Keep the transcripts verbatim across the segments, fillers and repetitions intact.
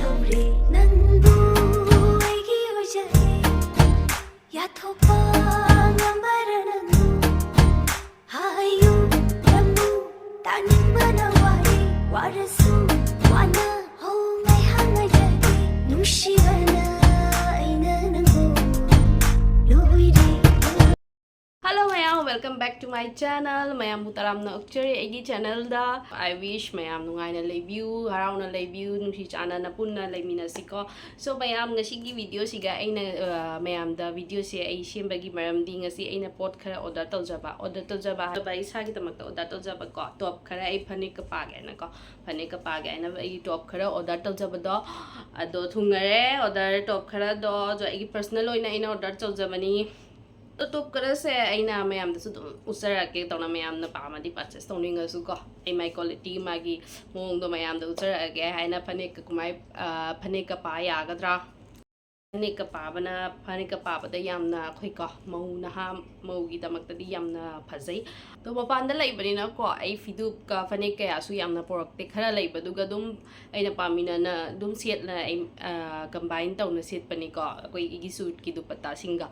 ꯍꯧꯔꯦ ꯅꯪꯕꯨ ꯑꯩꯒꯤ ꯑꯣꯏꯖꯒꯦ ꯌꯥꯊꯣꯛꯄ ꯉꯝꯕꯔ ꯅꯪꯕꯨ ꯍꯥꯏꯌꯨ ꯅꯪꯕꯨ ꯇꯥꯅꯤꯡꯕꯅ ꯋꯥꯔꯦ ꯋꯥꯔꯁꯨ ꯋꯥꯅ ꯍꯧꯉꯩ ꯍꯥꯡꯉꯩꯖꯒꯦ ꯅꯨꯡꯁꯤꯕꯅ ꯑꯩꯅ ꯅꯪꯕꯨ ꯂꯣꯏꯔꯦ Hello ꯃꯌꯥꯝ, welcome back to my channel. ꯃꯌꯥꯝꯕꯨ ꯇꯔꯥꯝꯅ ꯑꯣꯛꯆꯔꯤ ꯑꯩꯒꯤ channelꯗ꯫ I wish ꯃꯌꯥꯝ ꯅꯨꯡꯉꯥꯏꯅ ꯂꯩꯕꯤꯌꯨ, ꯍꯔꯥꯎꯅ ꯂꯩꯕꯤꯌꯨ, ꯅꯨꯡꯁꯤ ꯆꯥꯟꯅꯅ ꯄꯨꯟꯅ ꯂꯩꯃꯤꯟꯅꯁꯤꯀꯣ꯫ So ꯃꯌꯥꯝ, ꯉꯁꯤꯒꯤ videoꯁꯤꯒ ꯑꯩꯅ ꯑ, ꯃꯌꯥꯝꯗ videoꯁꯦ ꯑꯩ ꯁꯦꯝꯕꯒꯤ ꯃꯔꯝꯗꯤ ꯉꯁꯤ ꯑꯩꯅ ꯄꯣꯠ ꯈꯔ order ꯇꯧꯖꯕ꯫ Order ꯇꯧꯖꯕ ꯍꯥꯏꯕ ꯏꯁꯥꯒꯤꯗꯃꯛꯇ order ꯇꯧꯖꯕꯀꯣ, top ꯈꯔ, ꯑꯩ ꯐꯅꯦꯛꯀ ꯄꯥꯒꯦꯅꯀꯣ, ꯐꯅꯦꯛꯀ ꯄꯥꯒꯦ ꯍꯥꯏꯅ ꯑꯩ top ꯈꯔ order ꯇꯧꯖꯕꯗꯣ ꯑꯗꯣ ꯊꯨꯡꯉꯔꯦ꯫ Order top ꯈꯔꯗꯣ ꯑꯗꯣ ꯑꯩꯒꯤ personal ꯑꯣꯏꯅ ꯑꯩꯅ order ꯇꯧꯖꯕꯅꯤ꯫ ꯑꯗꯣ top ꯈꯔꯁꯦ ꯑꯩꯅ ꯃꯌꯥꯝꯗꯁꯨ ꯑꯗꯨꯝ ꯎꯠꯆꯔꯛꯀꯦ ꯇꯧꯅ, ꯃꯌꯥꯝꯅ ꯄꯥꯝꯃꯗꯤ purchase ꯇꯧꯅꯤꯡꯉꯁꯨꯀꯣ, ꯑꯩ ꯃꯥꯏ quality, ꯃꯥꯒꯤ ꯃꯑꯣꯡꯗꯣ ꯃꯌꯥꯝꯗ ꯎꯠꯆꯔꯛꯑꯒꯦ ꯍꯥꯏꯅ ꯐꯅꯦꯛꯀ ꯀꯃꯥꯏ ꯑ, ꯐꯅꯦꯛꯀ ꯄꯥ ꯌꯥꯒꯗ꯭ꯔꯥ? ꯐꯅꯦꯛꯀ ꯄꯥꯕꯅ, ꯐꯅꯦꯛꯀ ꯄꯥꯕꯗ ꯌꯥꯝꯅ ꯑꯩꯈꯣꯏꯀꯣ, ꯃꯧ ꯅꯍꯥ ꯃꯧꯒꯤꯗꯃꯛꯇꯗꯤ ꯌꯥꯝꯅ ꯐꯖꯩ꯫ ꯑꯗꯣ ꯃꯄꯥꯟꯗ ꯂꯩꯕꯅꯤꯅꯀꯣ, ꯑꯩ ꯐꯤꯗꯨꯞꯀ ꯐꯅꯦꯛ ꯀꯌꯥꯁꯨ ꯌꯥꯝꯅ ꯄꯣꯔꯛꯇꯦ, ꯈꯔ ꯂꯩꯕꯗꯨꯒ ꯑꯗꯨꯝ ꯑꯩꯅ ꯄꯥꯝꯃꯤꯟꯅꯅ ꯑꯗꯨꯝ ꯁꯦꯠꯂ ꯑꯩ ꯑ, combine ꯇꯧꯅ ꯁꯦꯠꯄꯅꯤꯀꯣ, ꯑꯩꯈꯣꯏ ꯑꯩꯒꯤ suitꯀꯤ ꯗꯨꯄꯠꯇꯥꯁꯤꯡꯒ꯫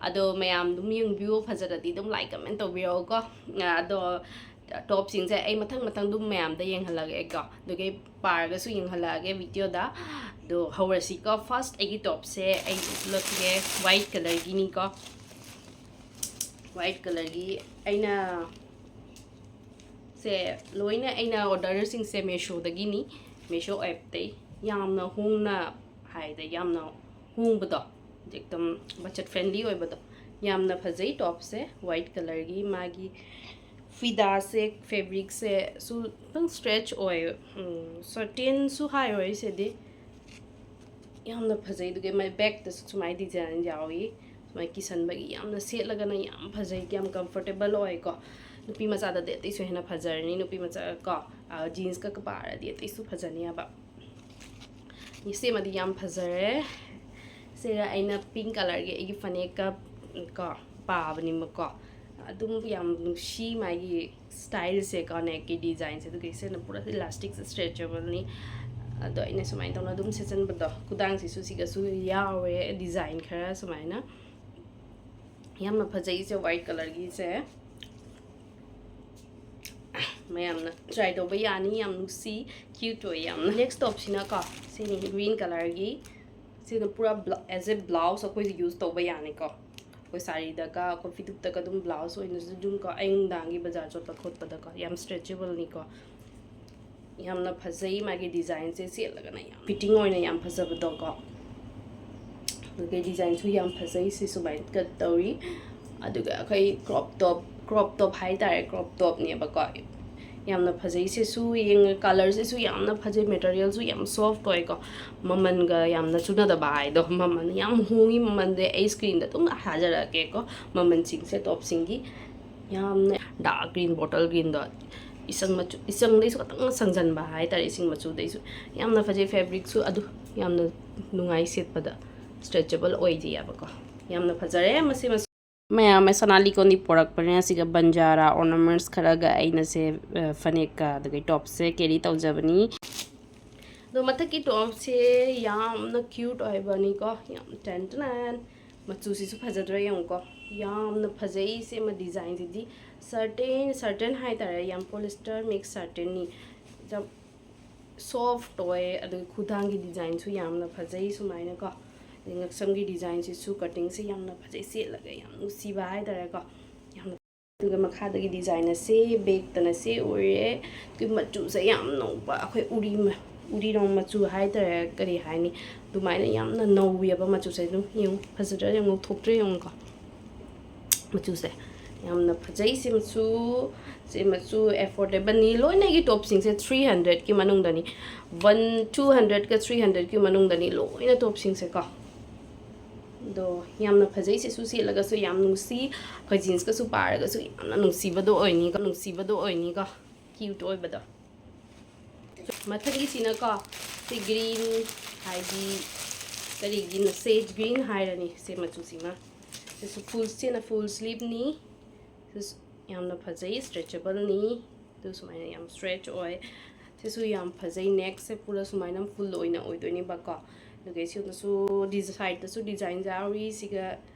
ꯑꯗꯣ ꯃꯌꯥꯝ ꯑꯗꯨꯝ ꯌꯦꯡꯕꯤꯌꯨ, ꯐꯖꯔꯗꯤ ꯑꯗꯨꯝ like comment ꯇꯧꯕꯤꯔꯛꯎꯀꯣ꯫ ꯑ, ꯑꯗꯣ topꯁꯤꯡꯁꯦ ꯑꯩ ꯃꯊꯪ ꯃꯊꯪ ꯑꯗꯨꯝ ꯃꯌꯥꯝꯗ ꯌꯦꯡꯍꯜꯂꯒꯦꯀꯣ, ꯑꯗꯨꯒ ꯑꯩ ꯄꯥꯔꯒꯁꯨ ꯌꯦꯡꯍꯜꯂꯛꯑꯒꯦ videoꯗ꯫ ꯑꯗꯣ ꯍꯧꯔꯁꯤꯀꯣ꯫ First ꯑꯩꯒꯤ topꯁꯦ ꯑꯩ ꯎꯠꯂꯛꯀꯦ, white colourꯒꯤꯅꯤꯀꯣ꯫ White colourꯒꯤ ꯑꯩꯅ ꯁꯦ ꯂꯣꯏꯅ ꯑꯩꯅ orderꯁꯤꯡꯁꯦ Meeshoꯗꯒꯤꯅꯤ꯫ Meesho appꯇꯩ ꯌꯥꯝꯅ ꯍꯣꯡꯅ ꯍꯥꯏꯗ ꯌꯥꯝꯅ ꯍꯣꯡꯕꯗꯣ, ꯑꯦꯛꯗꯝ budget friendly ꯑꯣꯏꯕꯗꯣ꯫ ꯌꯥꯝꯅ ꯐꯖꯩ topꯁꯦ, white colourꯒꯤ꯫ ꯃꯥꯒꯤ ꯐꯤꯗꯥꯁꯦ, fabricꯁꯦ ꯁꯨ ꯈꯤꯇꯪ stretch ꯑꯣꯏ, ꯎꯝ, sattinꯁꯨ ꯍꯥꯏꯔꯣꯏ ꯁꯤꯗꯤ꯫ ꯌꯥꯝꯅ ꯐꯖꯩ꯫ ꯑꯗꯨꯒ ꯃꯥꯏ backꯇꯁꯨ ꯁꯨꯃꯥꯏꯅ design ꯌꯥꯎꯏ꯫ ꯁꯨꯃꯥꯏꯅ ꯀꯤꯁꯟꯕꯒꯤ ꯌꯥꯝꯅ ꯁꯦꯠꯂꯒꯅ ꯌꯥꯝ ꯐꯖꯩ, ꯌꯥꯝ comfortable ꯑꯣꯏꯀꯣ꯫ ꯅꯨꯄꯤ ꯃꯆꯥꯗꯗꯤ ꯑꯇꯩꯁꯨ ꯍꯦꯟꯅ ꯐꯖꯔꯅꯤ, ꯅꯨꯄꯤ ꯃꯆꯥ ꯀꯣ, ꯑ, jeansꯀ ꯄꯥꯔꯗꯤ ꯑꯇꯩꯁꯨ ꯐꯖꯅꯤ ꯍꯥꯏꯕ꯫ ꯁꯤꯃꯗꯤ ꯌꯥꯝ ꯐꯖꯔꯦ꯫ ꯁꯤꯒ ꯑꯩꯅ pink colourꯒꯤ ꯑꯩꯒꯤ ꯐꯅꯦꯛꯀ ꯀꯣ ꯄꯥꯕꯅꯤꯕꯀꯣ꯫ ꯑꯗꯨꯝ ꯌꯥꯝ ꯅꯨꯡꯁꯤ ꯃꯥꯒꯤ styleꯁꯦ ꯀꯣ, neckꯀꯤ designꯁꯦ꯫ ꯑꯗꯨꯒ ꯁꯤꯅ ꯄꯨꯔꯥ elastic stretchableꯅꯤ꯫ ꯑꯗꯣ ꯑꯩꯅ ꯁꯨꯃꯥꯏꯅ ꯇꯧꯅ ꯑꯗꯨꯝ ꯁꯦꯠꯆꯟꯕꯗꯣ, ꯈꯨꯗꯥꯡꯁꯤꯁꯨ ꯁꯤꯒꯁꯨ ꯌꯥꯎꯔꯦ ꯗꯤꯖꯥꯏꯟ ꯈꯔ ꯁꯨꯃꯥꯏꯅ꯫ ꯌꯥꯝꯅ ꯐꯖꯩꯁꯦ, ꯋꯥꯏꯠ ꯀꯂꯔꯒꯤꯁꯦ꯫ ꯃꯌꯥꯝꯅ ꯇ꯭ꯔꯥꯏ ꯇꯧꯕ ꯌꯥꯅꯤ, ꯌꯥꯝ ꯅꯨꯡꯁꯤ, ꯀ꯭ꯌꯨꯠ ꯑꯣꯏ ꯌꯥꯝꯅ꯫ ꯅꯦꯛꯁ ꯇꯣꯞꯁꯤꯅꯀꯣ, ꯁꯤꯅꯤ ꯒ꯭ꯔꯤꯟ ꯀꯂꯔꯒꯤ꯫ ꯁꯤꯅ ꯄꯨꯔꯥ ꯑꯦꯖ ꯑꯦ ꯕ꯭ꯂꯥꯎꯁ ꯑꯩꯈꯣꯏ ꯌꯨꯁ ꯇꯧꯕ ꯌꯥꯅꯤꯀꯣ꯫ ꯑꯩꯈꯣꯏ ꯁꯥꯔꯤꯗꯒ, ꯑꯩꯈꯣꯏ ꯐꯤꯗꯨꯛꯇꯒ ꯑꯗꯨꯝ ꯕ꯭ꯂꯥꯎꯁ ꯑꯣꯏꯅꯁꯨ ꯑꯗꯨꯝ ꯀꯣ, ꯑꯌꯨꯛ ꯅꯨꯡꯗꯥꯡꯒꯤ ꯕꯖꯥꯔ ꯆꯠꯄ ꯈꯣꯠꯄꯗꯀꯣ, ꯌꯥꯝ ꯁ꯭ꯇ꯭ꯔꯦꯆꯦꯕꯜꯅꯤꯀꯣ꯫ ꯌꯥꯝꯅ ꯐꯖꯩ ꯃꯥꯒꯤ ꯗꯤꯖꯥꯏꯟꯁꯦ, ꯁꯦꯠꯂꯒꯅ ꯌꯥꯝ ꯐꯤꯠꯇꯤꯡ ꯑꯣꯏꯅ ꯌꯥꯝ ꯐꯖꯕꯗꯣꯀꯣ꯫ ꯑꯗꯨꯒ ꯗꯤꯖꯥꯏꯟꯁꯨ ꯌꯥꯝ ꯐꯖꯩ, ꯁꯤ ꯁꯨꯃꯥꯏꯅ ꯀꯠ ꯇꯧꯔꯤ꯫ ꯑꯗꯨꯒ ꯑꯩꯈꯣꯏ ꯀ꯭ꯔꯣꯞ ꯇꯣꯞ, ꯀ꯭ꯔꯣꯞ ꯇꯣꯞ ꯍꯥꯏꯇꯥꯔꯦ, ꯀ꯭ꯔꯣꯞ ꯇꯣꯞꯅꯦꯕꯀꯣ꯫ ꯌꯥꯝꯅ ꯐꯖꯩ ꯁꯤꯁꯨ, ꯌꯦꯡꯉ ꯀꯂꯔꯁꯤꯁꯨ ꯌꯥꯝꯅ ꯐꯖꯩ, ꯃꯦꯇꯔꯤꯌꯦꯜꯁꯨ ꯌꯥꯝ ꯁꯣꯐ ꯑꯣꯏꯀꯣ꯫ ꯃꯃꯜꯒ ꯌꯥꯝꯅ ꯆꯨꯅꯗꯕ ꯍꯥꯏꯗꯣ, ꯃꯃꯜ ꯌꯥꯝ ꯍꯣꯡꯉꯤ ꯃꯃꯜꯁꯦ꯫ ꯑꯩ ꯁ꯭ꯀ꯭ꯔꯤꯟꯗ ꯑꯗꯨꯝ ꯊꯥꯖꯔꯛꯑꯒꯦꯀꯣ ꯃꯃꯜꯁꯤꯡꯁꯦ, ꯇꯣꯞꯁꯤꯡꯒꯤ꯫ ꯌꯥꯝꯅ ꯗꯥꯔꯛ ꯒ꯭ꯔꯤꯟ, ꯕꯣꯇꯜ ꯒ꯭ꯔꯤꯟꯗꯣ, ꯏꯁꯪ ꯃꯆꯨ, ꯏꯁꯪꯗꯩꯁꯨ ꯈꯇꯪ ꯁꯪꯖꯟꯕ ꯍꯥꯏꯇꯥꯔꯦ, ꯏꯁꯤꯡ ꯃꯆꯨꯗꯩꯁꯨ꯫ ꯌꯥꯝꯅ ꯐꯖꯩ, ꯐꯦꯕ꯭ꯔꯤꯛꯁꯨ ꯑꯗꯨ ꯌꯥꯝꯅ ꯅꯨꯡꯉꯥꯏ ꯁꯦꯠꯄꯗ, ꯁ꯭ꯇ꯭ꯔꯦꯆꯦꯕꯜ ꯑꯣꯏꯗꯦꯕꯀꯣ꯫ ꯌꯥꯝꯅ ꯐꯖꯔꯦ ꯃꯁꯤ ꯃꯆꯨ꯫ ꯃꯌꯥꯝ ꯑꯃ ꯁꯅꯥ ꯂꯤꯛꯀꯣꯟꯗꯤ ꯄꯣꯔꯛꯄꯅꯦ꯫ ꯑꯁꯤꯒ ꯕꯟꯖꯥꯔꯥ ꯑꯣꯔꯅꯥꯃꯦꯟꯠꯁ ꯈꯔꯒ ꯑꯩꯅ ꯁꯦ, ꯑ, ꯐꯅꯦꯛꯀ ꯑꯗꯨꯒ ꯇꯣꯞꯁꯦ ꯀꯦꯔꯤ ꯇꯧꯖꯕꯅꯤ꯫ ꯑꯗꯣ ꯃꯊꯛꯀꯤ ꯇꯣꯞꯁꯦ ꯌꯥꯝꯅ ꯀ꯭ꯌꯨꯠ ꯑꯣꯏꯕꯅꯤꯀꯣ, ꯌꯥꯝ ꯇꯦꯟ ꯇꯅꯥꯟ꯫ ꯃꯆꯨꯁꯤꯁꯨ ꯐꯖꯗ꯭ꯔꯥ ꯌꯦꯡꯉꯨꯀꯣ, ꯌꯥꯝꯅ ꯐꯖꯩ ꯁꯤꯃ ꯗꯤꯖꯥꯏꯟꯁꯤꯗꯤ꯫ ꯁꯥꯇꯤꯟ, ꯁꯥꯇꯤꯟ ꯍꯥꯏꯇꯥꯔꯦ, ꯌꯥꯝ ꯄꯣꯂꯤꯁꯇꯔ ꯃꯤꯛꯁ ꯁꯥꯇꯤꯟꯅꯤ꯫ ꯌꯥꯝ ꯁꯣꯐ ꯑꯣꯏ, ꯑꯗꯨꯒ ꯈꯨꯗꯥꯡꯒꯤ ꯗꯤꯖꯥꯏꯟꯁꯨ ꯌꯥꯝꯅ ꯐꯖꯩ ꯁꯨꯃꯥꯏꯅꯀꯣ꯫ ꯑꯗꯩ ꯉꯛꯁꯝꯒꯤ ꯗꯤꯖꯥꯏꯟꯁꯤꯁꯨ, ꯀꯠꯇꯤꯡꯁꯦ ꯌꯥꯝꯅ ꯐꯖꯩ, ꯁꯦꯠꯂꯒ ꯌꯥꯝ ꯅꯨꯡꯁꯤꯕ ꯍꯥꯏꯇꯥꯔꯦꯀꯣ꯫ ꯌꯥꯝꯅ, ꯑꯗꯨꯒ ꯃꯈꯥꯗꯒꯤ ꯗꯤꯖꯥꯏꯟ ꯑꯁꯤ ꯕꯦꯛꯇꯅ ꯁꯤ ꯑꯣꯏꯔꯦ꯫ ꯑꯗꯨꯒ ꯃꯆꯨꯁꯦ ꯌꯥꯝ ꯅꯧꯕ, ꯑꯩꯈꯣꯏ ꯎꯔꯤ ꯃ-, ꯎꯔꯤꯔꯣꯡ ꯃꯆꯨ ꯍꯥꯏꯇꯥꯔꯦ, ꯀꯔꯤ ꯍꯥꯏꯅꯤ, ꯑꯗꯨꯃꯥꯏꯅ ꯌꯥꯝꯅ ꯅꯧꯋꯦꯕ ꯃꯆꯨꯁꯦ꯫ ꯑꯗꯨꯝ ꯌꯦꯡꯉꯨ, ꯐꯖꯗ꯭ꯔꯥ ꯌꯦꯡꯉꯨ, ꯊꯣꯛꯇ꯭ꯔꯥ ꯌꯦꯡꯉꯨꯀꯣ꯫ ꯃꯆꯨꯁꯦ ꯌꯥꯝꯅ ꯐꯖꯩ꯫ ꯁꯤ ꯃꯆꯨ, ꯁꯤ ꯃꯆꯨ ꯑꯦꯐꯣꯔꯗꯦꯕꯜꯅꯤ꯫ ꯂꯣꯏꯅꯒꯤ ꯇꯣꯞꯁꯤꯡꯁꯦ ꯊ꯭ꯔꯤ ꯍꯟꯗ꯭ꯔꯦꯠꯀꯤ ꯃꯅꯨꯡꯗꯅꯤ꯫ ꯋꯥꯟ, ꯇꯨ ꯍꯟꯗ꯭ꯔꯦꯠꯀ ꯊ꯭ꯔꯤ ꯍꯟꯗ꯭ꯔꯦꯠꯀꯤ ꯃꯅꯨꯡꯗꯅꯤ ꯂꯣꯏꯅ ꯇꯣꯞꯁꯤꯡꯁꯦꯀꯣ꯫ ꯑꯗꯣ ꯌꯥꯝꯅ ꯐꯖꯩ꯫ ꯁꯤꯁꯨ ꯁꯦꯠꯂꯒꯁꯨ ꯌꯥꯝ ꯅꯨꯡꯁꯤ, ꯑꯩꯈꯣꯏ ꯖꯤꯟꯁꯀꯁꯨ ꯄꯥꯔꯒꯁꯨ ꯌꯥꯝꯅ ꯅꯨꯡꯁꯤꯕꯗꯣ ꯑꯣꯏꯅꯤꯀꯣ, ꯅꯨꯡꯁꯤꯕꯗꯣ ꯑꯣꯏꯅꯤꯀꯣ, ꯀ꯭ꯌꯨꯠ ꯑꯣꯏꯕꯗꯣ꯫ ꯃꯊꯪꯒꯤꯁꯤꯅꯀꯣ, ꯁꯤ ꯒ꯭ꯔꯤꯟ, ꯍꯥꯏꯗꯤ ꯀꯔꯤꯒꯤꯅꯣ, ꯁꯦꯖ ꯒ꯭ꯔꯤꯟ ꯍꯥꯏꯔꯅꯤ ꯁꯤ ꯃꯆꯨꯁꯤꯃ꯫ ꯁꯤꯁꯨ ꯐꯨꯜ, ꯁꯤꯅ ꯐꯨꯜ ꯁ꯭ꯂꯤꯞꯅꯤ꯫ ꯁꯤꯁꯨ ꯌꯥꯝꯅ ꯐꯖꯩ, ꯁ꯭ꯇ꯭ꯔꯦꯆꯦꯕꯜꯅꯤ꯫ ꯑꯗꯨ ꯁꯨꯃꯥꯏꯅ ꯌꯥꯝ ꯁ꯭ꯇ꯭ꯔꯦꯆ ꯑꯣꯏ꯫ ꯁꯤꯁꯨ ꯌꯥꯝ ꯐꯖꯩ꯫ ꯅꯦꯛꯁꯦ ꯄꯨꯔꯥ ꯁꯨꯃꯥꯏꯅ ꯐꯨꯜ ꯑꯣꯏꯅ ꯑꯣꯏꯗꯣꯏꯅꯦꯕꯀꯣ꯫ ꯑꯗꯨꯒ ꯁꯤꯗꯁꯨ ꯗꯤꯖ-, ꯁꯥꯏꯗꯇꯁꯨ ꯗꯤꯖꯥꯏꯟ ꯌꯥꯎꯔꯤ꯫ ꯁꯤꯒ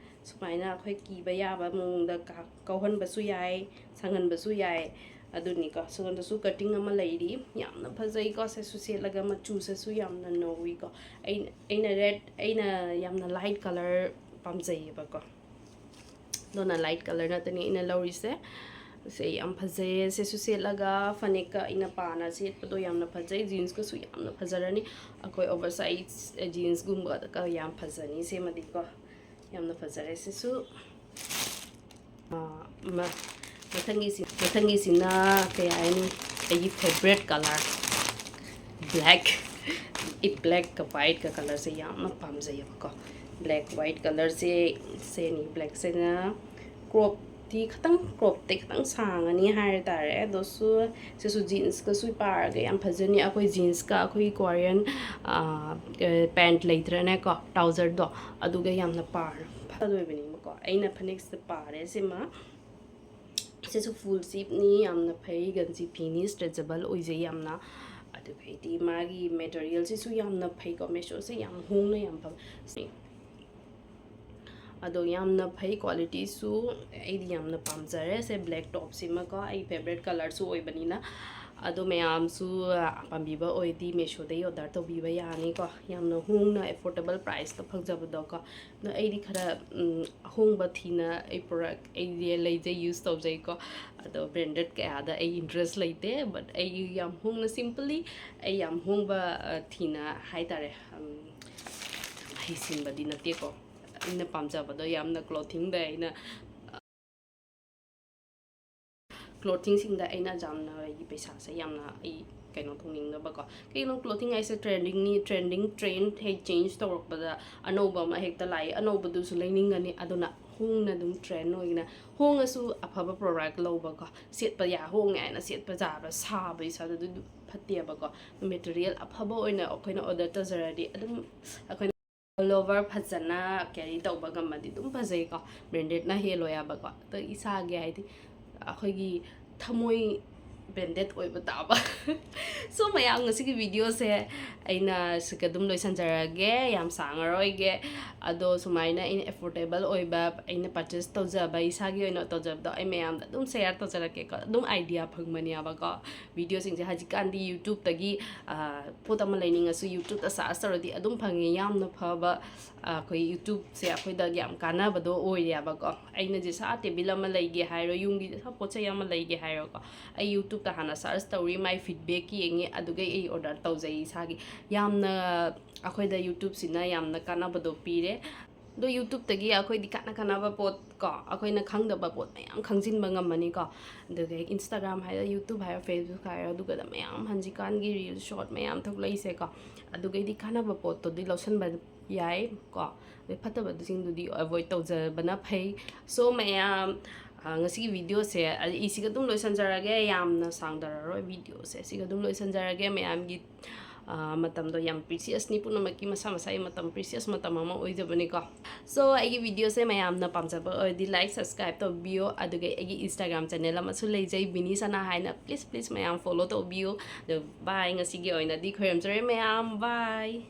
ꯁꯨꯃꯥꯏꯅ ꯑꯩꯈꯣꯏ ꯀꯤꯕ ꯌꯥꯕ ꯃꯑꯣꯡꯗ ꯀꯥ-, ꯀꯧꯍꯟꯕꯁꯨ ꯌꯥꯏ, ꯁꯪꯍꯟꯕꯁꯨ ꯌꯥꯏ꯫ ꯑꯗꯨꯅꯤꯀꯣ, ꯁꯣꯝꯗꯁꯨ ꯀꯇꯤꯡ ꯑꯃ ꯂꯩꯔꯤ꯫ ꯌꯥꯝꯅ ꯐꯖꯩꯀꯣ, ꯁꯦꯠꯁꯨ ꯁꯦꯠꯂꯒ ꯃꯆꯨꯁꯤꯁꯨ ꯌꯥꯝꯅ ꯅꯧꯋꯤꯀꯣ꯫ ꯑꯩꯅ, ꯑꯩꯅ ꯔꯦꯗ, ꯑꯩꯅ ꯌꯥꯝꯅ ꯂꯥꯏꯠ ꯀꯂꯔ ꯄꯥꯝꯖꯩꯌꯦꯕꯀꯣ꯫ ꯑꯗꯨꯅ ꯂꯥꯏꯠ ꯀꯂꯔ ꯉꯥꯛꯇꯅꯤ ꯑꯩꯅ ꯂꯧꯔꯤꯁꯦ꯫ ꯁꯦ ꯌꯥꯝ ꯐꯖꯩꯌꯦ꯫ ꯁꯦꯠꯁꯨ ꯁꯦꯠꯂꯒ ꯐꯅꯦꯛꯀ ꯑꯩꯅ ꯄꯥꯅ ꯁꯦꯠꯄꯗꯣ ꯌꯥꯝꯅ ꯐꯖꯩ꯫ ꯖꯤꯟꯁꯀꯁꯨ ꯌꯥꯝꯅ ꯐꯖꯔꯅꯤ꯫ ꯑꯩꯈꯣꯏ ꯑꯣꯚꯔ ꯁꯥꯏꯖ ꯖꯤꯟꯁꯒꯨꯝꯕꯗꯒ ꯌꯥꯝ ꯐꯖꯅꯤ ꯁꯤꯃꯗꯤꯀꯣ꯫ ꯌꯥꯝꯅ ꯐꯖꯔꯦ ꯁꯤꯁꯨ꯫ ꯑꯥ, ꯃ-, ꯃꯊꯪꯒꯤꯁꯤ-, ꯃꯊꯪꯒꯤꯁꯤꯅ ꯀꯩ ꯍꯥꯏꯅꯤ, ꯑꯩꯒꯤ ꯐꯦꯕꯔꯦꯠ ꯀꯂꯔ ꯕ꯭ꯂꯦꯛ꯫ ꯑꯩ ꯕ꯭ꯂꯦꯛꯀ ꯋꯥꯏꯠꯀ ꯀꯂꯔꯁꯦ ꯌꯥꯝꯅ ꯄꯥꯝꯖꯩꯌꯦꯕꯀꯣ꯫ Black white ꯀꯂꯔꯁꯦ ꯁꯦꯅꯤ꯫ ꯕ꯭ꯂꯦꯛꯁꯤꯅ ꯀ꯭ꯔꯣꯞꯇꯤ ꯈꯤꯇꯪ, ꯀ꯭ꯔꯣꯞꯇꯤ ꯈꯤꯇꯪ ꯁꯥꯡꯉꯅꯤ ꯍꯥꯏ ꯇꯥꯔꯦ꯫ ꯑꯗꯨꯁꯨ ꯁꯤꯁꯨ ꯖꯤꯟꯁꯀꯁꯨ ꯄꯥꯔꯒ ꯌꯥꯝ ꯐꯖꯅꯤ꯫ ꯑꯩꯈꯣꯏ ꯖꯤꯟꯁꯀ ꯑꯩꯈꯣꯏ ꯀꯣꯔꯤꯌꯟ, ꯑꯥ, ꯑ, ꯄꯦꯟꯠ ꯂꯩꯇ꯭ꯔꯅꯦꯀꯣ, ꯇ꯭ꯔꯥꯎꯖꯔꯗꯣ, ꯑꯗꯨꯒ ꯌꯥꯝꯅ ꯄꯥꯔ ꯐꯗꯣꯏꯕꯅꯦꯕꯀꯣ꯫ ꯑꯩꯅ ꯐꯅꯦꯛꯁꯤꯗ ꯄꯥꯔꯦ ꯁꯤꯃ꯫ ꯁꯤꯁꯨ ꯐꯨꯜ ꯖꯤꯞꯅꯤ, ꯌꯥꯝꯅ ꯐꯩ꯫ ꯒꯟꯖꯤ ꯐꯤꯅꯤ, ꯁ꯭ꯇ꯭ꯔꯦꯆꯦꯕꯜ ꯑꯣꯏꯖꯩ ꯌꯥꯝꯅ꯫ ꯑꯗꯨꯒꯩꯗꯤ ꯃꯥꯒꯤ ꯃꯦꯇꯔꯤꯌꯦꯜꯁꯤꯁꯨ ꯌꯥꯝꯅ ꯐꯩꯀꯣ꯫ ꯃꯤꯁꯣꯁꯦ ꯌꯥꯝ ꯍꯣꯡꯅ ꯌꯥꯝ ꯐꯪꯉꯤ꯫ ꯑꯗꯣ ꯌꯥꯝꯅ ꯐꯩ, ꯀ꯭ꯋꯥꯂꯤꯇꯤꯁꯨ ꯑꯩꯗꯤ ꯌꯥꯝꯅ ꯄꯥꯝꯖꯔꯦ꯫ ꯁꯦ ꯕ꯭ꯂꯦꯛ ꯇꯣꯞꯁꯤꯃꯀꯣ, ꯑꯩ ꯐꯦꯕꯔꯦꯠ ꯀꯂꯔꯁꯨ ꯑꯣꯏꯕꯅꯤꯅ꯫ ꯑꯗꯣ ꯃꯌꯥꯝꯁꯨ, ꯑ, ꯄꯥꯝꯕꯤꯕ ꯑꯣꯏꯔꯗꯤ ꯃꯤꯁꯣꯗꯒꯤ ꯑꯣꯔꯗꯔ ꯇꯧꯕꯤꯕ ꯌꯥꯅꯤꯀꯣ꯫ ꯌꯥꯝꯅ ꯍꯣꯡꯅ, ꯑꯦꯐꯣꯔꯗꯦꯕꯜ ꯄ꯭ꯔꯥꯏꯁꯇ ꯐꯪꯖꯕꯗꯣꯀꯣ꯫ ꯑꯗꯣ ꯑꯩꯗꯤ ꯈꯔ, ꯎꯝ, ꯑꯍꯣꯡꯕ ꯊꯤꯅ ꯑꯩ ꯄ꯭ꯔꯣꯗꯛ ꯑꯩꯗꯤ ꯂꯩꯖꯩ, ꯌꯨꯁ ꯇꯧꯖꯩꯀꯣ꯫ ꯑꯗꯣ ꯕ꯭ꯔꯦꯟꯗꯦꯠ ꯀꯌꯥꯗ ꯑꯩ ꯏꯟꯇꯔꯦꯁ ꯂꯩꯇꯦ, but ꯑꯩ ꯌꯥꯝ ꯍꯣꯡꯅ, ꯁꯤꯝꯄꯂꯤ ꯑꯩ ꯌꯥꯝ ꯍꯣꯡꯕ, ꯑ, ꯊꯤꯅ ꯍꯥꯏꯇꯥꯔꯦ, ꯎꯝ, ꯍꯩꯁꯤꯡꯕꯗꯤ ꯅꯠꯇꯦꯀꯣ꯫ ꯑꯩꯅ ꯄꯥꯝꯖꯕꯗꯣ ꯌꯥꯝꯅ ꯀ꯭ꯂꯣꯊꯤꯡꯗ ꯑꯩꯅ, ꯀ꯭ꯂꯣꯊꯤꯡꯁꯤꯡꯗ ꯑꯩꯅ ꯌꯥꯝꯅ ꯑꯩꯒꯤ ꯄꯩꯁꯥꯁꯦ ꯌꯥꯝꯅ ꯑꯩ ꯀꯩꯅꯣ ꯇꯧꯅꯤꯡꯗꯕꯀꯣ꯫ ꯀꯩꯒꯤꯅꯣ, ꯀ꯭ꯂꯣꯊꯤꯡ ꯍꯥꯏꯁꯦ ꯇ꯭ꯔꯦꯟꯗꯤꯡꯅꯤ, ꯇ꯭ꯔꯦꯟꯗꯤꯡ, ꯇ꯭ꯔꯦꯟ ꯍꯦꯛ ꯆꯦꯟꯖ ꯇꯧꯔꯛꯄꯗ ꯑꯅꯧꯕ ꯑꯃ ꯍꯦꯛꯇ ꯂꯥꯛꯏ, ꯑꯅꯧꯕꯗꯨꯁꯨ ꯂꯩꯅꯤꯡꯒꯅꯤ꯫ ꯑꯗꯨꯅ ꯍꯣꯡꯅ ꯑꯗꯨꯝ ꯇ꯭ꯔꯦꯟ ꯑꯣꯏꯅ, ꯍꯣꯡꯉꯁꯨ ꯑꯐꯕ ꯄ꯭ꯔꯣꯗꯛ ꯂꯧꯕꯀꯣ꯫ ꯁꯦꯠꯄ ꯌꯥ-, ꯍꯣꯡꯉꯦ ꯍꯥꯏꯅ ꯁꯦꯠꯄ ꯌꯥꯕ, ꯁꯥꯕ ꯏꯁꯥꯗ ꯑꯗꯨ ꯐꯠꯇꯦꯕꯀꯣ꯫ ꯃꯦꯇꯔꯤꯌꯦꯜ ꯑꯐꯕ ꯑꯣꯏꯅ ꯑꯩꯈꯣꯏꯅ ꯑꯣꯔꯗꯔ ꯇꯧꯖꯔꯗꯤ ꯑꯗꯨꯝ ꯑꯩꯈꯣꯏꯅ ꯑꯣꯜ ꯑꯣꯚꯔ ꯐꯖꯅ ꯀꯦꯔꯤ ꯇꯧꯕ ꯉꯝꯃꯗꯤ ꯑꯗꯨꯝ ꯐꯖꯩꯀꯣ, ꯕ꯭ꯔꯦꯟꯗꯦꯠꯅ ꯍꯦꯜꯂꯣ ꯌꯥꯕꯀꯣ꯫ ꯑꯗꯣ ꯏꯁꯥꯒꯤ ꯍꯥꯏꯗꯤ ꯑꯩꯈꯣꯏꯒꯤ ꯊꯃꯣꯏ ꯕ꯭ꯔꯦꯟꯗꯦꯠ ꯑꯣꯏꯕ ꯇꯥꯕ꯫ So ꯃꯌꯥꯝ, ꯉꯁꯤꯒꯤ ꯚꯤꯗꯤꯑꯣꯁꯦ ꯑꯩꯅ ꯁꯤꯒ ꯑꯗꯨꯝ ꯂꯣꯏꯁꯤꯟꯖꯔꯒꯦ, ꯌꯥꯝ ꯁꯥꯡꯉꯔꯣꯏꯒꯦ꯫ ꯑꯗꯣ ꯁꯨꯃꯥꯏꯅ ꯑꯩꯅ ꯑꯦꯐꯣꯔꯗꯦꯕꯜ ꯑꯣꯏꯕ, ꯑꯩꯅ ꯄꯔꯆꯦꯁ ꯇꯧꯖꯕ, ꯏꯁꯥꯒꯤ ꯑꯣꯏꯅ ꯇꯧꯖꯕꯗꯣ ꯑꯩ ꯃꯌꯥꯝꯗ ꯑꯗꯨꯝ ꯁꯦꯌꯔ ꯇꯧꯖꯔꯛꯀꯦꯀꯣ꯫ ꯑꯗꯨꯝ ꯑꯥꯏꯗꯤꯌꯥ ꯐꯪꯕꯅꯦꯕꯀꯣ ꯚꯤꯗꯤꯑꯣꯁꯤꯡꯁꯦ꯫ ꯍꯧꯖꯤꯛꯀꯥꯟꯗꯤ ꯌꯨꯇ꯭ꯌꯨꯕꯇꯒꯤ, ꯑ, ꯄꯣꯠ ꯑꯃ ꯂꯩꯅꯤꯡꯉꯁꯨ ꯌꯨꯇ꯭ꯌꯨꯕꯇ ꯁꯔꯆ ꯇꯧꯔꯗꯤ ꯑꯗꯨꯝ ꯐꯪꯉꯦ꯫ ꯌꯥꯝꯅ ꯐꯕ, ꯑ, ꯑꯩꯈꯣꯏ ꯌꯨꯇ꯭ꯌꯨꯕꯁꯦ ꯑꯩꯈꯣꯏꯗ ꯌꯥꯝ ꯀꯥꯟꯅꯕꯗꯣ ꯑꯣꯏꯔꯦꯕꯀꯣ꯫ ꯑꯩꯅ ꯖꯤꯁꯥ ꯇꯦꯕꯜ ꯑꯃ ꯂꯩꯒꯦ ꯍꯥꯏꯔꯣ, ꯌꯨꯝꯒꯤ ꯖꯤꯁꯥ ꯄꯣꯠ ꯆꯩ ꯑꯃ ꯂꯩꯒꯦ ꯍꯥꯏꯔꯣꯀꯣ, ꯑꯩ ꯌꯨꯇ꯭ꯌꯨꯕꯇ ꯍꯥꯟꯅ ꯁꯔꯆ ꯇꯧꯔꯤ, ꯃꯥꯏ ꯐꯤꯗꯕꯦꯛ ꯌꯦꯡꯉꯤ, ꯑꯗꯨꯒ ꯑꯩ ꯑꯣꯔꯗꯔ ꯇꯧꯖꯩ ꯏꯁꯥꯒꯤ꯫ ꯌꯥꯝꯅ ꯑꯩꯈꯣꯏꯗ ꯌꯨꯇ꯭ꯌꯨꯕꯁꯤꯅ ꯌꯥꯝꯅ ꯀꯥꯟꯅꯕꯗꯣ ꯄꯤꯔꯦ꯫ ꯑꯗꯣ ꯌꯨꯇ꯭ꯌꯨꯕꯇꯒꯤ ꯑꯩꯈꯣꯏꯗꯤ ꯀꯥꯟꯅ ꯀꯥꯟꯅꯕ ꯄꯣꯠ ꯀꯣ, ꯑꯩꯈꯣꯏꯅ ꯈꯪꯗꯕ ꯄꯣꯠ ꯃꯌꯥꯝ ꯈꯪꯖꯤꯟꯕ ꯉꯝꯃꯅꯤꯀꯣ꯫ ꯑꯗꯨꯒ ꯏꯟꯁꯇꯥꯒ꯭ꯔꯥꯝ ꯍꯥꯏꯔꯣ, ꯌꯨꯇ꯭ꯌꯨꯕ ꯍꯥꯏꯔꯣ, ꯐꯦꯁꯕꯨꯛ ꯍꯥꯏꯔꯣ, ꯑꯗꯨꯒ ꯃꯌꯥꯝ ꯍꯧꯖꯤꯛꯀꯥꯟꯒꯤ ꯔꯤꯜ ꯁꯣꯔꯠ ꯃꯌꯥꯝ ꯊꯣꯛꯂꯛꯏꯁꯦꯀꯣ, ꯑꯗꯨꯒꯩꯗꯤ ꯀꯥꯟꯅꯕ ꯄꯣꯠꯇꯨꯗꯤ ꯂꯧꯁꯟꯕ ꯌꯥꯏ ꯀꯣ꯫ ꯑꯗꯩ ꯐꯠꯇꯕꯁꯤꯡꯗꯨꯗꯤ ꯑꯦꯚꯣꯏꯗ ꯇꯧꯖꯕꯅ ꯐꯩ꯫ So ꯃꯌꯥꯝ, ꯑ, ꯉꯁꯤꯒꯤ ꯚꯤꯗꯤꯑꯣꯁꯦ ꯑꯩ ꯁꯤꯒ ꯑꯗꯨꯝ ꯂꯣꯏꯁꯟꯖꯔꯒꯦ꯫ ꯌꯥꯝꯅ ꯁꯥꯡꯗꯔꯔꯣꯏ ꯚꯤꯗꯤꯑꯣꯁꯦ, ꯁꯤꯒ ꯑꯗꯨꯝ ꯂꯣꯏꯁꯟꯖꯔꯒꯦ꯫ ꯃꯌꯥꯝꯒꯤ, ꯑ, ꯃꯇꯝꯗꯣ ꯌꯥꯝ ꯄ꯭ꯔꯤꯁꯤꯌꯁꯅꯤ, ꯄꯨꯝꯅꯃꯛꯀꯤ ꯃꯁꯥ ꯃꯁꯥꯒꯤ ꯃꯇꯝ ꯄ꯭ꯔꯤꯁꯤꯌꯁ ꯃꯇꯝ ꯑꯃ ꯑꯣꯏꯖꯕꯅꯤꯀꯣ꯫ So ꯑꯩꯒꯤ ꯚꯤꯗꯤꯑꯣꯁꯦ ꯃꯌꯥꯝꯅ ꯄꯥꯝꯖꯕ ꯑꯣꯏꯔꯗꯤ ꯂꯥꯏꯛ, ꯁꯕꯁꯀ꯭ꯔꯥꯏꯕ ꯇꯧꯕꯤꯌꯣ꯫ ꯑꯗꯨꯒ ꯑꯩꯒꯤ ꯏꯟꯁꯇꯥꯒ꯭ꯔꯥꯝ ꯆꯦꯅꯦꯜ ꯑꯃꯁꯨ ꯂꯩꯖꯩ, ꯕꯤꯅꯤ ꯁꯅꯥ ꯍꯥꯏꯅ꯫ ꯄ꯭ꯂꯤꯁ, ꯄ꯭ꯂꯤꯁ ꯃꯌꯥꯝ ꯐꯣꯂꯣ ꯇꯧꯕꯤꯌꯨ꯫ ꯑꯗꯣ ꯕꯥꯏ, ꯉꯁꯤꯒꯤ ꯑꯣꯏꯅꯗꯤ ꯈꯣꯏꯔꯝꯖꯔꯦ ꯃꯌꯥꯝ, ꯕꯥꯏ꯫